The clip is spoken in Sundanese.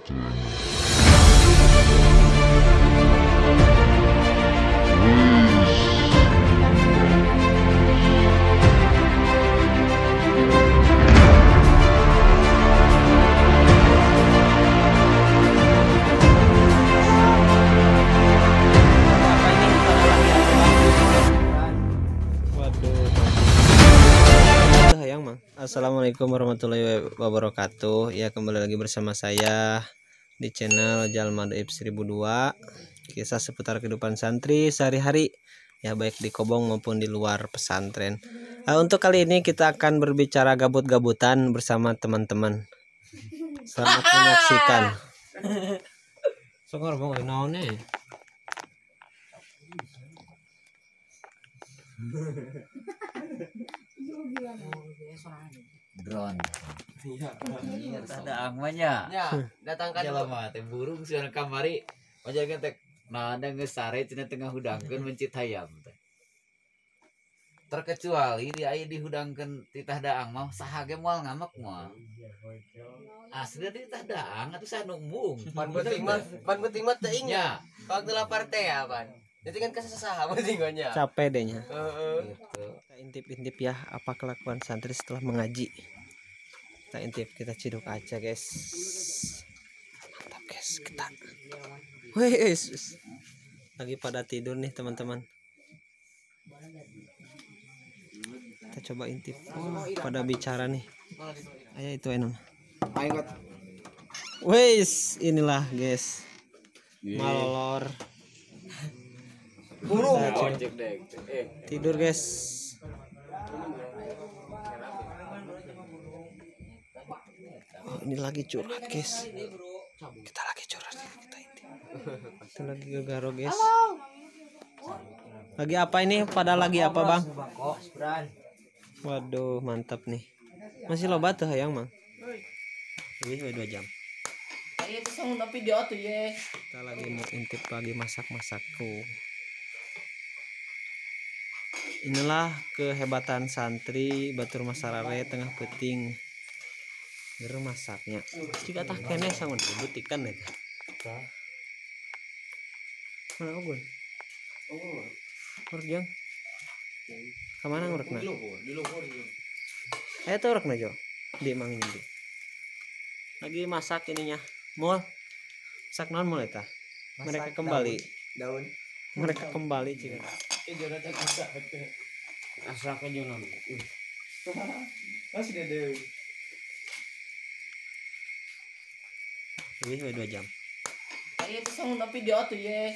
Assalamualaikum warahmatullahi wabarakatuh. Ya, kembali lagi bersama saya di channel Jalma Doib 1002. Kisah seputar kehidupan santri sehari-hari, ya, baik di Kobong maupun di luar pesantren. Untuk kali ini kita akan berbicara gabut-gabutan bersama teman-teman. Selamat menyaksikan. Sokor bang, naonnya? Drone. Iya, ada angmanya. Ya, datangkan jelema teh burung sia kamari majalkeun teh nah geus sare cenah tengah hudangkeun mencit hayam teh. Terkecuali di aya dihudangkeun titah daang mah saha ge moal ngamek moal. Asli titah daang atuh saha nu embung. Pan penting mah teuing nya. Kalau teu lapar teh ya, pan. Jadi kan kesesaha penting mah nya. Capek deh nya. Heeh. Gitu. Kita intip-intip ya apa kelakuan santri setelah mengaji. Kita intip, kita ciduk aja, guys. Mantap, guys. Kita. Wih, lagi pada tidur nih, teman-teman. Kita coba intip. Oh, pada bicara nih. Ayo itu enak. Wih, inilah, guys. Malor. Burung. Tidur, guys. Oh, ini lagi curhat, guys. Kita lagi curhat, kita intip. Kita lagi gegaro, guys. Lagi apa ini? Pada lagi apa, Bang? Waduh, mantap nih. Masih loba tuh hayang, Mang. Lebih 2 jam. Kita lagi mau intip lagi masak-masakku. Inilah kehebatan santri Batur Masarare tengah peting. Ger masaknya. Jika tah keneh sangun butikan eta. Mana ogun? Urek jang. Ka mana urekna? Di luhur. Aya teh urekna jo. Di mang ini di. Lagi masak ininya. Mul. Masak naon mul eta? Mereka kembali. Daun. Mereka kembali jika. Asak aja non. Masih ada. Lebih 2 jam. Itu video tuh ye.